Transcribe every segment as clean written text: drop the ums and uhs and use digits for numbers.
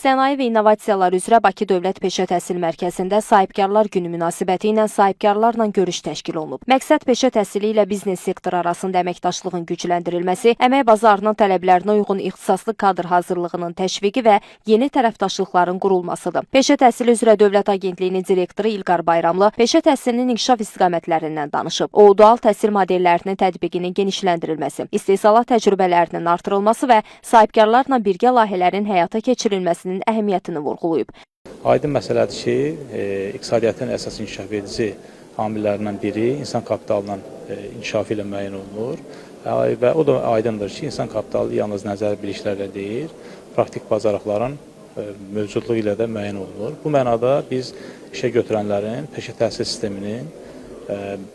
Sənaye və İnnovasiyalar üzrə Bakı Dövlət Peşə Təhsil Mərkəzində Sahibkarlar Günü münasibəti ilə sahibkarlarla görüş təşkil olunub. Məqsəd peşə təhsili ilə biznes sektoru arasında əməkdaşlığın gücləndirilməsi, əmək bazarının tələblərinə uyğun ixtisaslı kadr hazırlığının təşviqi və yeni tərəfdaşlıqların qurulmasıdır. Peşə Təhsili üzrə Dövlət Agentliyinin direktoru İlqar Bayramlı peşə təhsilinin inkişaf istiqamətlərindən danışıb. O, dual təhsil modellərinin tətbiqinin genişləndirilməsi, istehsalat təcrübələrinin artırılması və sahibkarlarla birgə layihələrin həyata keçirilməsinin əhəmiyyətini vurğulayıb. Aydın məsələdir ki, iqtisadiyyatın əsas inkişaf edici amillərindən biri insan kapitalının inkişafı ilə müəyyən olunur. Və o da aydındır ki, insan kapitalı yalnız nəzəri biliklərlə deyil, praktik bacarıqların mövcudluğu ilə də müəyyən olunur. Bu mənada biz işə götürənlərin peşə təhsil sisteminin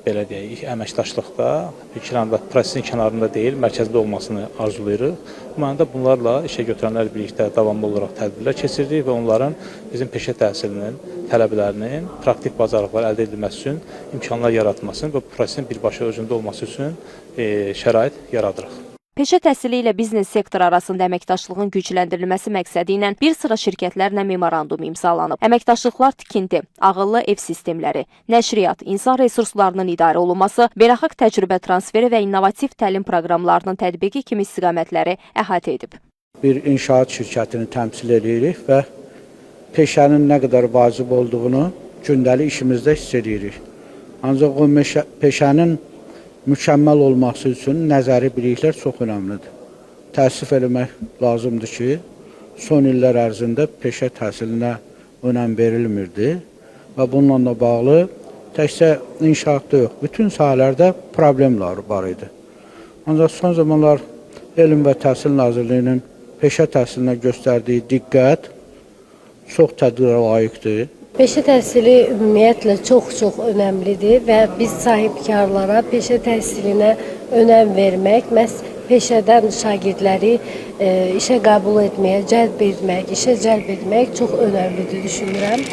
belə deyək, əməkdaşlıqda bir kənarda, prosesin kənarında deyil, mərkəzdə olmasını arzulayırıq. Bu mənada bunlarla işə götürənlərlə birlikdə davamlı olaraq tədbirlər keçiririk və onların bizim peşə təhsilinin tələblərinin praktik bacarıqlar əldə edilməsi üçün imkanlar yaratmasını və bu prosesin birbaşa özündə olması üçün şərait yaradırıq. Peşə təhsili ilə biznes sektoru arasında əməkdaşlığın gücləndirilməsi məqsədi ilə bir sıra şirkətlərlə memorandum imzalanıb. Əməkdaşlıqlar tikinti, ağıllı ev sistemləri, nəşriyyat, insan resurslarının idarə olunması, beynəlxalq təcrübə transferi və innovativ təlim proqramlarının tətbiqi kimi istiqamətləri əhatə edib. Bir inşaat şirkətini təmsil edirik və peşənin nə qədər vacib olduğunu gündəlik işimizdə hiss edirik. Ancaq o peşənin mükəmməl olması üçün nəzəri biliklər çox önəmlidir. Təəssüf eləmək lazımdır ki, son illər ərzində peşə təhsilinə önəm verilmirdi və bununla da bağlı təkcə inşaatda yox, bütün sahələrdə problemlər var idi. Ancaq son zamanlar Elm və Təhsil Nazirliyinin peşə təhsilinə göstərdiyi diqqət çox təqdirə layiqdir. Peşə təhsili ümumiyyətlə çox-çox önəmlidir və biz sahibkarlara peşə təhsilinə önəm vermək, məhz peşədən şagirdləri işə qəbul etməyə, cəlb etmək, işə cəlb etmək çox önəmlidir düşünürəm.